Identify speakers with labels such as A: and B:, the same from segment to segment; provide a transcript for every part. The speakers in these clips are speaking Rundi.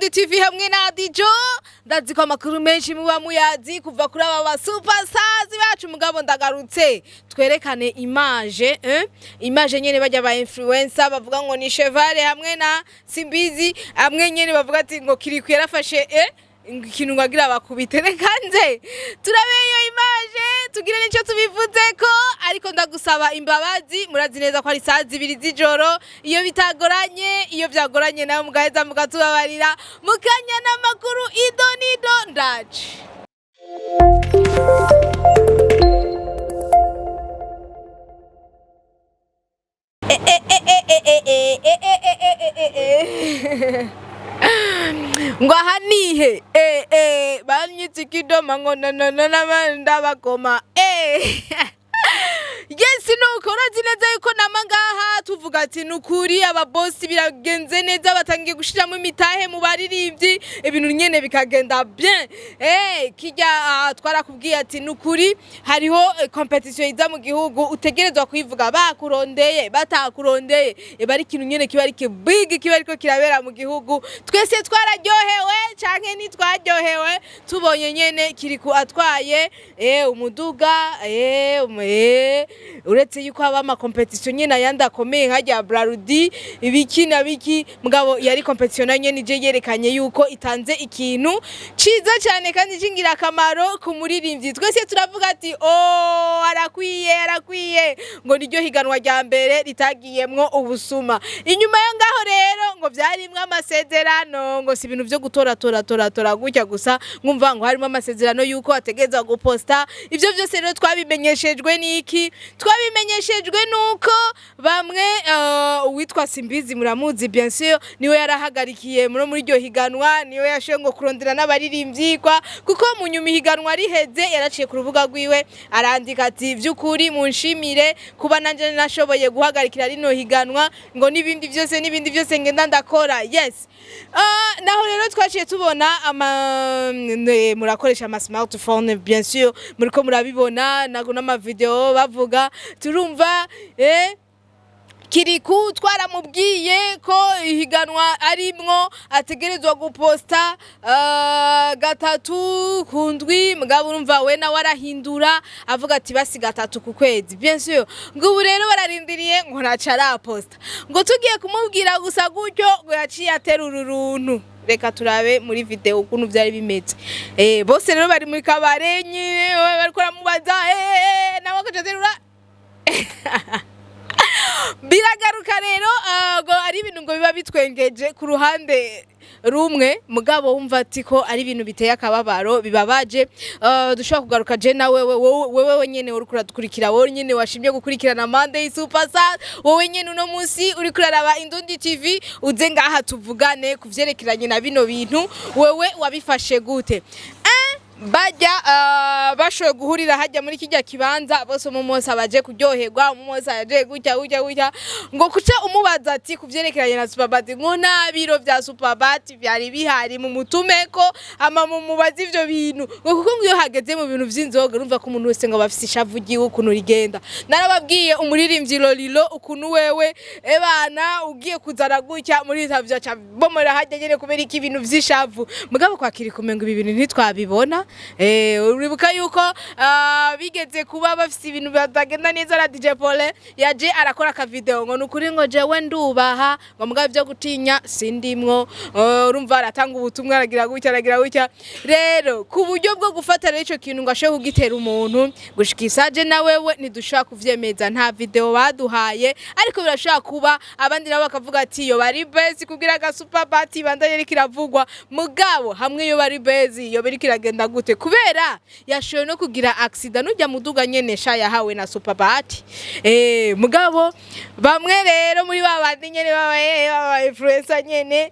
A: Indundi TV hamwe na Dijo. Ndazi ko amakuru menshi muba muyazi kuva kuri aba ba superstars bacu, mugabo ndagarutse twerekane image, eh? Image nyene bajya ba influencer bavuga ngo ni Chevale hamwe na Simbizi, hamwe nyene bavuga ati ngo Kiriku yarafashe ikintu ngo agira bakubite. Reka nze turabe iyo image tugire n'icyo tubivuzeko, ariko ndagusaba imbabazi. Murazi neza ko ari saa 2 z'ijoro. Iyo bitagoranye, iyo byagoranye nawe mugaheza mukatubabarira. Mukanya n'amakuru ido nido, ndaje. Eh, eh, eh, eh, eh, eh, eh, eh, eh, eh, eh, eh, eh. Ngo aha nihe banyitse ikidoma ngo nananana ndabakoma. Yes, nuko urazi neza yuko nama ngaha tuvuga ati nukuri ababosi biragenze neza, batangiye gushiramo imitahe mu baririmbyi, ibintu nyene bikagenda bien. Kijya twarakubwiye ati nukuri hariho competition iza mu gihugu, utegerezwa kuyivuga bakurondeye batakurondeye, eba ari ikintu nyene kiba ari big, kiba ariko kirabera mu gihugu. Twese twararyohewe canke ntitwaryohewe tubonye nyene Kiriku atwaye umuduga, uretse yuko haba ama competition nyene ayandi akomeye nka rya Brarudi, ibiki na biki, mugabo yari competition nayo nyene ije yerekanye yuko itanze ikintu ciza cyane kandi c'ingirakamaro ku muririmbyi. Twese turavuga ati: "Oh, arakwiye, arakwiye." Ngo niryo higanwa rya mbere ritagiyemwo ubusuma. Inyuma yo ngaho rero ngo vyarimwo amasezerano, ngo si ibintu vyo gutora tora tora tora gutya gusa, nkumva ngo harimo amasezerano yuko ategerezwa guposta. Ivyo vyose rero twabimenyeshejwe n'iki? Twabimenyeshejwe nuko bamwe, uwitwa Simbizi muramuzi bien sûr, niwe yarahagarikiye muri iryo higanwa, niwe yashoboye ngo kurondera n'abaririmbyi kwa kuko mu nyuma ihiganwa riheze yaraciye ku rubuga rwiwe arandika ati: "Vy'ukuri munshimire kuba nanje nashoboye guhagarikira rino higanwa," ngo n'ibindi byose n'ibindi byose ngenda ndakora. Yes, naho rero twaciye tubona ama murakoresha ama smartphone bien sûr, muriko murabibona nago n'ama video bavuga, turumva Kiriku twaramubwiye ko ihiganwa arimwo ategerezwa guposta gatatu ku ndwi, mugabo urumva we nawe arahindura avuga ati basi gatatu ku kwezi bien sûr. Ngo ubu rero bararindiriye ngo ntaca araposta, ngo tugiye kumubwira gusa gutyo ngo yaciye aterura uruntu. Reka turabe muri video ukuntu vyari bimeze. Bose rero bari muri kabare nyine bariko baramubaza, nawe akaca aterura. Biragaruka rero, ngo ari ibintu ngo biba bitwengeje ku ruhande rumwe, mugabo wumva ati ko ari ibintu biteye akababaro, bibabaje. Dushobora kugaruka je na wewe, wewe nyene uriko uradukurikira, wowe nyene washimye gukurikirana Monday Superstar, wowe nyene uno munsi uriko uraraba Indundi TV, uze ngaha tuvugane ku vyerekeranye na bino bintu. Wewe wabifashe gute? Bajya bashoboye guhurira hajya muri kijya kibanza bose, umwe wese abaje kuryoherwa, umwe wese aje gutya gutya gutya, ngo kuca umubaza ati ku vyerekeranye na Superbat, ngo nta biro vya Superbat vyari bihari mu mutumeko ama mu mubaza ivyo bintu, ngo kuko ngo iyo hageze mu bintu vy'inzoga urumva ko umuntu wese ngo bafise ishavu ryiwe ukuntu rigenda. Narababwiye umuririmbyi Lolilo ukuntu wewe ebana ugiye kuzana gutya muri interview aca bomora hajya nyene kubera iki ibintu vy'ishavu. Mugabo kwakira kumenga ibi bintu ntitwabibona. Uribuka yuko bigeze kuba bafise ibintu batagenda neza na DJ Paul yaje arakora aka video ngo nukuri ngo jewe ndubaha, ngo mugabo ivyo gutinya sindimwo. Urumva aratanga ubutumwa, aragira gutya aragira gutya. Rero ku buryo bwo gufata rero ico kintu ngo ashobore kugitera umuntu gushika isaje na wewe ntidushobora kuvyemeza, nta video baduhaye, ariko birashobora kuba. Abandi nabo bakavuga ati yo bari bezi kugira aga Superbat bandanye iriko iravugwa, mugabo hamwe yo bari bezi yo biriko iragenda gute? Kubera yashoboye no kugira accident nujya muduga nyene sha yahawe na Superbat. Mugabo bamwe rero muri ba bandi nyene baba influencer nyene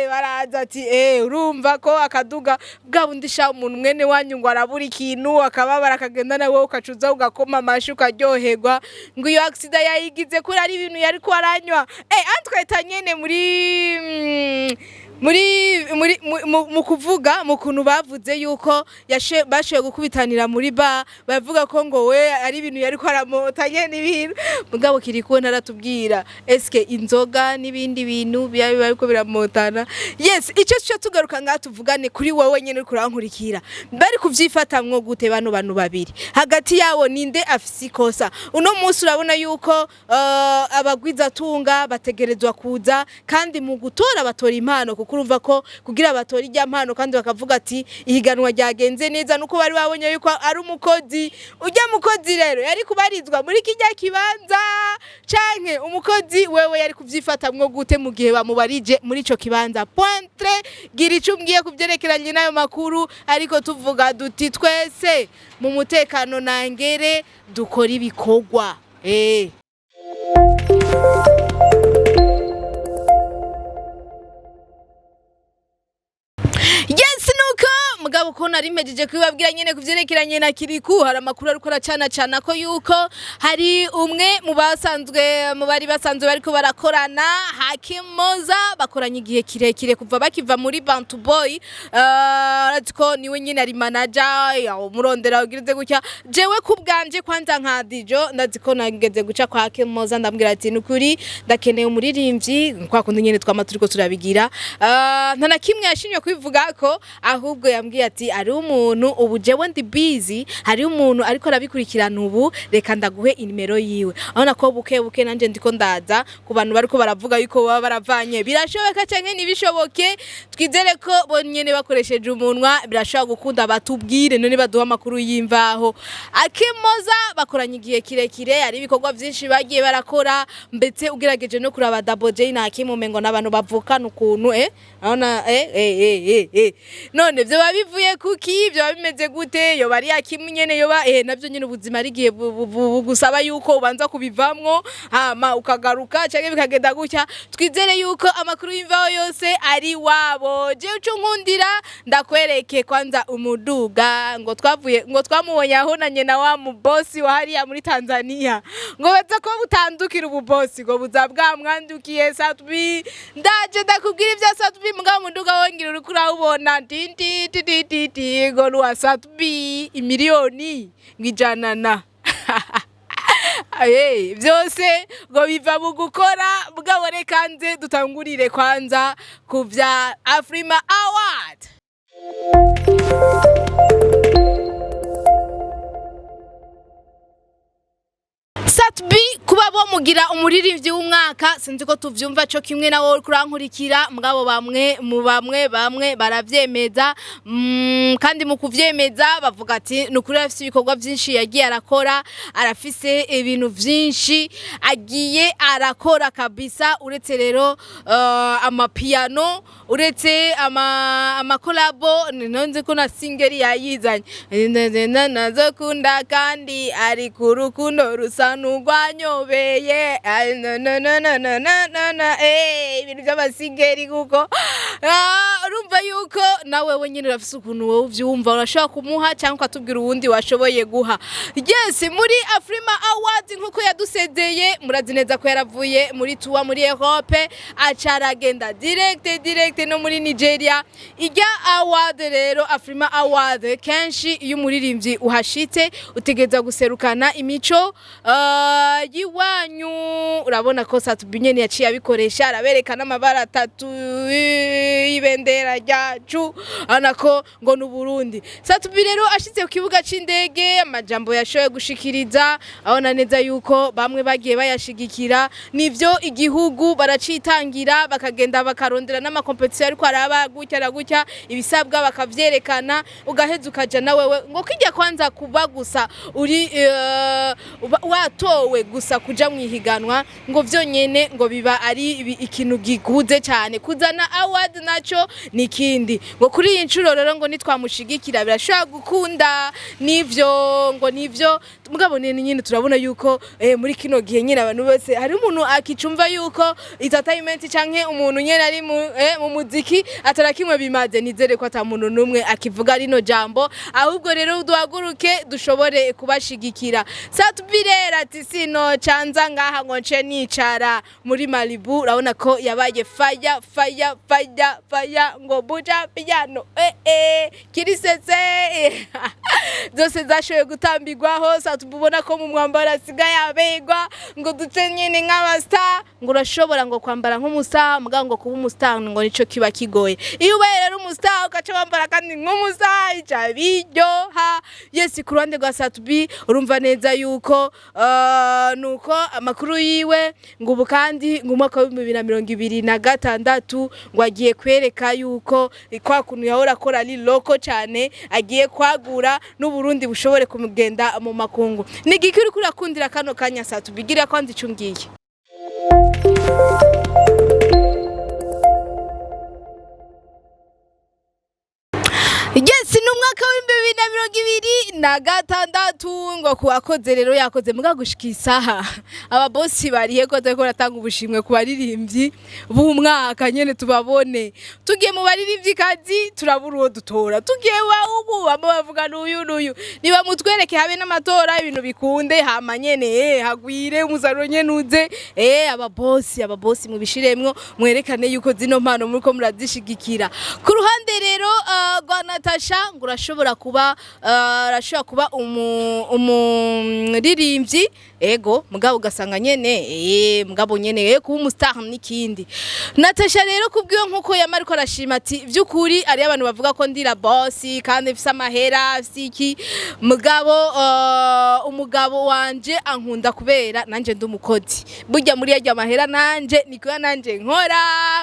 A: baraza ati urumva ko akaduga bwa bundi sha umuntu mwene wanyu ngo arabura ikintu akababara akagenda, nawe ukacuza ugakoma amashi ukaryoherwa, ngo iyo accident yayigize kuri ari ibintu yari ko aranywa antweta nyene muri Muri mu kuvuga mu kuntu bavuze yuko bashoboye gukubitanira muri ba, bavuga ko ngo we ari ibintu yariko aramota nyene ibintu. Mugabo Kirikou naratubwira, eske inzoga n'ibindi bintu biba bariko biramotana? Yes, ico cyo tugaruka ngaha tuvugane kuri wowe nyene uriko urankurikira. Bari kuvyifatamwo gute bano bantu babiri? Hagati yabo ninde afise ikosa? Uno munsi urabona yuko abagwizatunga bategerezwa kuza, kandi mu gutora batora impano, kuko urumva ko kugira batora irya mpano kandi bakavuga ati ihiganwa ryagenze neza, nuko bari babonye yuko ari umukozi. Urya mukozi rero yari kubarizwa muri kirya kibanza, canke umukozi wewe yari kuvyifatamwo gute mu gihe bamubarije muri ico kibanza? Pointre gira ico umbwiye kuvyerekeranye n'ayo makuru. Ariko tuvuga duti twese mu mutekano nangere dukora ibikorwa. Yes, nuko mugabo ko nari mpejeje kubibabwira nyene kuvyerekeranye na Kirikou, hari amakuru ariko aracana cana ko yuko hari umwe mu basanzwe, mu bari basanzwe bariko barakorana, Hakim Moza, bakoranye igihe kirekire kuva bakiva muri Bantu Boy. Arazi ko niwe nyene ari manager ya umurondera ugirize gutya. Jewe ku bwanje kwanza nka Dijo, ndazi ko nageze guca kwa Hakim Moza, ndambwira ati nukuri ndakeneye umuririmbyi, kwa kundi nyene twama turiko turabigira. Nta na kimwe yashimye kubivuga ko, ahubwo yambwiye ati ari umuntu ubu jewe ndi busy, hari umuntu ariko arabikurikirana ubu, reka ndaguhe inimero yiwe. Urabona ko buke buke nanje ndiko ndaza ku bantu bariko baravuga yuko baba baravanye. Birashoboka canke ntibishoboke? Twizere ko bonyene bakoresheje umunwa birashobora gukunda, batubwire none baduha amakuru y'imvaho. Akimoza bakoranye igihe kirekire, hari ibikorwa vyinshi bagiye barakora, ndetse ugerageje no kuraba Double J na Hakim umengo n'abantu bavukana ukuntu, urabona, none vyoba bivuye kuki? Vyoba bimeze gute? Yoba ari Hakim nyene, yoba navyo nyene ubuzima ari igihe bugusaba yuko ubanza kubivamwo hama ukagaruka, canke bikagenda gutya. Twizere yuko amakuru y'imvaho yose ari wabo. Jewe ico nkundira ndakwereke kwanza umuduga ngo twavuye, ngo twamubonye ahonanye na wa mubosi wa hariya muri Tanzania, ngo baza ko butandukira ububosi, ngo buza bwamwandukiye Sat-B. Ndaje ndakubwira ibya Sat-B, mugabo umuduga wongera uriko urawubona ti ti ti ti ti, ngo ni uwa Sat-B, imiliyoni ngo ijana na Aye, byose ngo biva mu gukora. Mugabo reka nze dutangurire kwanza ku vya Afrima Award. Sat-B kuba bomugira umuririmbyi w'umwaka, sinzi ko tuvyumva co kimwe nawe uriko urankurikira. Mugabo bamwe mu bamwe bamwe baravyemeza, kandi mu kuvyemeza bavuga ati ni ukuri arafise ibikorwa vyinshi yagiye arakora, arafise ibintu vyinshi agiye arakora kabisa. Uretse rero amapiano, uretse amakolabo, nonze ko na singeri yayizanye nazokunda, kandi ari ku rukundo rusa n'urwanyobeye. Ay, no, no, no, no, no, no, no, no. Ibintu by'amasingeri, kuko urumva yuko nawe wenyine urafise ukuntu wowe uvyumva, urashobora kumuha cyangwa ukatubwira uwundi washoboye guha. Yes, muri Afrima Awards nkuko yadusezeye, murazi neza ko yaravuye muri tour muri Europe, aca aragenda direct direct no muri Nigeria. Ijya award rero, Afrima Award, kenshi iyo umuririmbyi uhashitse utegereza guserukana imico y'iwanyu. Urabona ko Sat-B nyene yaciye abikoresha, arabereka n'amabara atatu y'ibendera ryacu, urabona ko ngo ni Burundi. Sat-B rero ashitse ku kibuga c'indege, amajambo yashoboye gushikiriza, abona neza yuko bamwe bagiye bayashigikira. Nivyo, igihugu baracitangira, bakagenda bakarondera n'amakompetisiyo, ariko araba gutya na gutya, ibisabwa bakavyerekana, ugaheza ukaja na wewe ngo kijya kwanza kuba gusa uri watowe gusa kuja mu ihiganwa, ngo vyonyene ngo biba ari ikintu gikuze cyane. Kuzana award naco ni ikindi. Ngo kuri iyi nshuro rero ngo nitwamushigikira birashobora gukunda. Nivyo, ngo nivyo. Mugabo nene nyine turabona yuko muri kino gihe nyine abantu bose, hari umuntu akicumva yuko entertainment canke umuntu nyene ari mu muziki atara kimwe bimaze. Nizere ko ata muntu numwe akivuga rino jambo, ahubwo rero duhaguruke dushobore kubashigikira. Sat-B rero ati sino canza Sinza ngaha ngo nce nicara muri Malibu. Urabona ko yabaye fire, fire, fire, fire, ngo buja piano, kirisese zose zashoboye gutambirwaho. Sat-B ubona ko mu mwambaro asigaye abegwa, ngo duce nyine nk'aba star, ngo urashobora ngo kwambara nk'umu star, mugabo ngo kuba umu star ngo nico kiba kigoye. Iyo ubaye rero umu star ugaca wambara kandi nk'umu star, ica biryoha. Yes, ku ruhande rwa Sat-B urumva neza yuko nuko amakuru yiwe ngo ubu kandi ngo umwaka wa 2026 ngo agiye kwereka yuko kwa kuntu yahora akora ari loko cyane, agiye kwagura n'Uburundi bushobore kumugenda mu makungu. Ni igiki uriko urakundira kano kanya Sat-B? Gira kwanza ico umbwiye. Yes, ni umwaka wa 2026 ngo kuwakoze rero yakoze muga gushika isaha ababosi barihe ko turiko baratanga ubushimwe ku baririmbyi b'umwaka nyene tubabone. Tugiye mu baririmbyi kazi turabura uwo dutora, tugiye ubu bamwe bavuga n'uyu n'uyu, niba mutwereke habe n'amatora ibintu bikunde, hama nyene hagwire umusaruro nyene uze. Ababosi mubishiremwo, mwerekane yuko zino mpano muriko murazishigikira. Ku ruhande rero rwa Natasha, ngo urashobora kuba umuririmbyi, ego, mugabo ugasanga nyene mugabo nyene kuba umu star n'ikindi. Natasha rero kubwiwe nkuko yama ariko arashima ati vy'ukuri ari abantu bavuga ko ndira boss kandi mfise amahera, mfise iki, mugabo umugabo wanje ankunda kubera nanje ndi umukozi. Burya muri yarya mahera nanje nikuya, nanje nkora,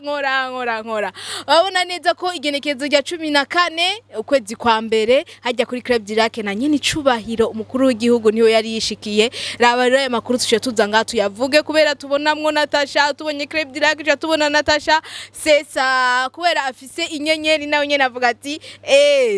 A: nkora, nkora, nkora. Urabona neza ko igenekerezo rya 14 ukwezi kwa mbere hajya kuri Club du Lac na nyene icubahiro umukuru w'igihugu niwe yari yishikiye. Raba rero aya makuru tuciye tuza ngaha tuyavuge kubera tubonamwo Natasha, tubonye Club du Lac tuca tubona Natasha sesa kubera afise inyenyeri, nawe nyene avuga ati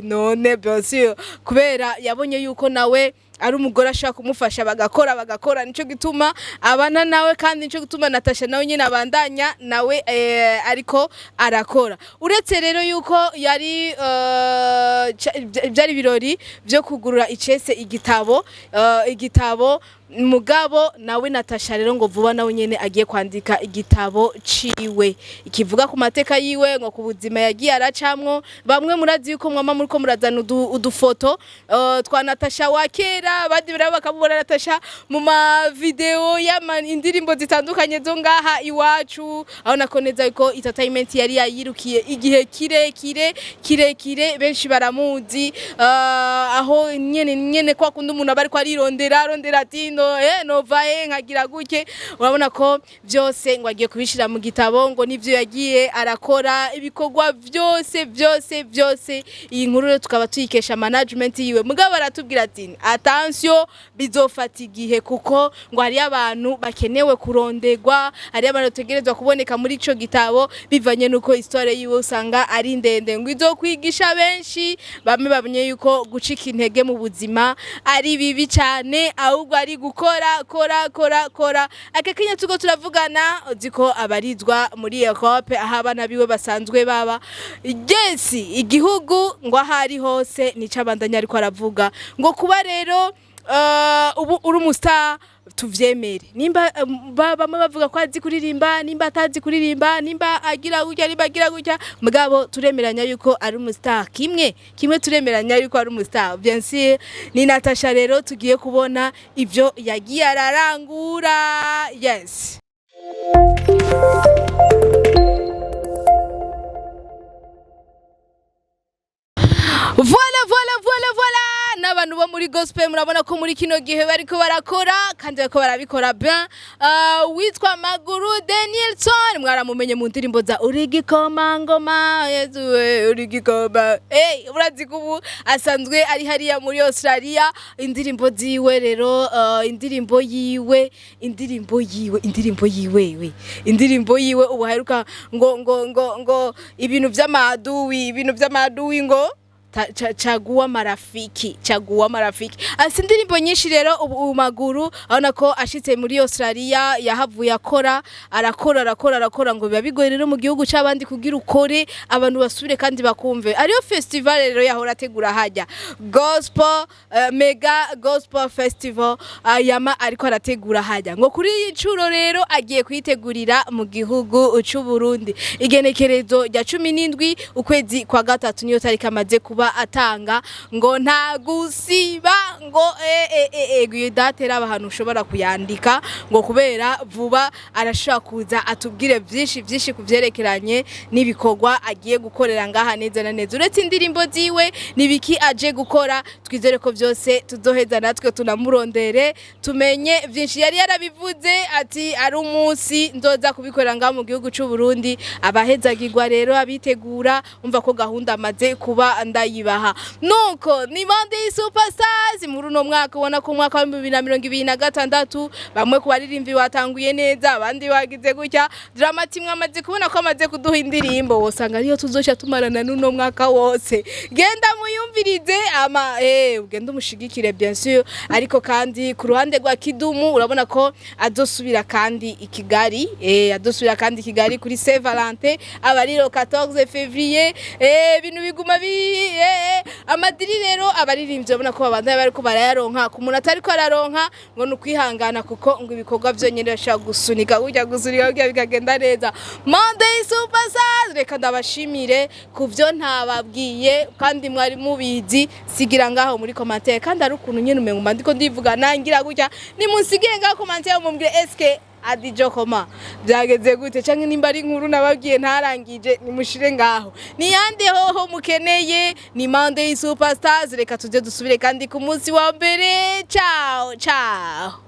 A: none bien sûr, kubera yabonye yuko nawe ari umugore ashaka kumufasha bagakora, bagakora, nico gituma abana nawe, kandi nico gituma Natasha nawe nyine abandanya nawe ariko arakora. Uretse rero yuko yari byari ibirori byo kugurura icese igitabo, mugabo nawe Natasha rero ngo vuba nawe nyene agiye kwandika igitabo ciwe ikivuga ku mateka yiwe, ngo ku buzima yagiye aracamwo. Bamwe murazi yuko mwama muriko murazana udufoto twa Natasha wa kera, abandi rero bakamubona Natasha mu ma video y'ama indirimbo zitandukanye zo ngaha iwacu, aho nako neza yuko entertainment yari yayirukiye igihe kirekire kirekire, benshi baramuzi aho nyene nyene kwa kundi umuntu aba ariko arirondera, arondera ati no nova nkagira guke. Urabona ko byose ngo agiye kubishira mu gitabo, ngo nivyo yagiye arakora, ibikorwa byose byose byose. Iyi nkuru rero tukaba tuyikesha management yiwe, mugabo baratubwira ati attention, bizofata igihe kuko ngo hari abantu bakenewe kurondegwa, hari abantu bategerezwa kuboneka muri ico gitabo bivanye nuko histoire yiwe usanga ari ndende, ngo izokwigisha benshi bamwe babonye yuko gucika intege mu buzima ari bibi cyane, ahubwo ari gukora, kora, kora, kora. Aka kanya tuko turavugana uzi ko abarizwa muri Europe aho abana biwe basanzwe baba. Yes, igihugu ngo aho ari hose nico abandanya ariko aravuga ngo kuba rero ubu uri umu star tuvyemere, nimba bamwe bavuga ko azi kuririmba, nimba atazi kuririmba, nimba agira gutya, nimba agira gutya, mugabo turemeranya yuko ari umu star. Kimwe kimwe turemeranya yuko ari umu star, bien sûr. Ni Natasha rero tugiye kubona ivyo yagiye ararangura. Yes. Voilà, voilà, voilà, voilà. N'abantu bo muri gospel murabona ko muri kino gihe bariko barakora kandi bariko barabikora bien. Witwa Maguru Danielson mwaramumenye mu ndirimbo za Urigikoma ngoma Yesu we urigikoma. Hey, urazi ko ubu asanzwe ari hariya muri Australia. Indirimbo ziwe rero indirimbo yiwe, indirimbo yiwe, indirimbo yiwe we, indirimbo yiwe ubu haheruka ngo ibintu vy'amaduwi, ibintu vy'amaduwi ngo Chagua Marafiki, Chagua Marafiki. Afise indirimbo nyinshi rero. Ubu maguru abona ko ashitse muri Australia yahavuye akora, arakora, arakora, arakora. Ngo biba bigoye rero mu gihugu c'abandi kugira ukore abantu basubire kandi bakumve. Ariyo festival rero yahora ategura hajya, gospel, mega gospel festival, yama ariko arategura hajya. Ngo kuri iyi ncuro rero agiye kuyitegurira mu gihugu c'u Burundi, igenekerezo rya 17 ukwezi kwa gatatu, niyo tariki amaze kuba atanga. Ngo nta gusiba, ngo iyo date raba ahantu ushobora kuyandika, ngo kubera vuba arashobora kuza atubwire byinshi byinshi ku vyerekeranye n'ibikorwa agiye gukorera ngaha neza na neza. Uretse indirimbo ziwe, nibiki aje gukora? Twizere ko byose tuzoheza natwe tunamurondere tumenye byinshi. Yari yarabivuze ati ari umunsi nzoza kubikorera ngaha mu gihugu c'u Burundi. Abahezagirwa rero abitegura, umva ko gahunda amaze kuba ndayibaha. Nuko ni Bande Superstars muri uno mwaka, ubona ko umwaka wa 2026 bamwe ku baririmbyi batanguye neza, abandi bagize gutya. Drama T mwamaze kubona ko amaze kuduha indirimbo, wosanga ariyo tuzoca tumarana n'uno mwaka wose. Genda muyumvirize ama ugende umushigikire, bien sûr. Ariko kandi ku ruhande rwa Kidumu urabona ko azosubira kandi i Kigali, azosubira kandi i Kigali kuri Saint Valentin, aba ari le 14 février. Ibintu biguma bi amadiri rero abaririmbyi urabona ko babandanya bariko barayaronka. Ku muntu atariko araronka, ngo ni ukwihangana, kuko ngo ibikorwa vyonyene bashobora gusunika gutya, gusunika gutya, bikagenda neza. Monday Superstars, reka ndabashimire ku vyo ntababwiye kandi mwari mubizi. Sigira ngaho muri commentaire, kandi ari ukuntu nyene umengo mba ndiko ndivuga nangira gutya. Nimusigire ngaho commentaire, mumbwire eske Adijo koma byageze gute, canke nimba ari inkuru nababwiye ntarangije, nimushire ngaho. Niyande hoho mukeneye? Ni Monday Superstars. Reka tuze dusubire kandi ku munsi wa mbere. Ciao ciao.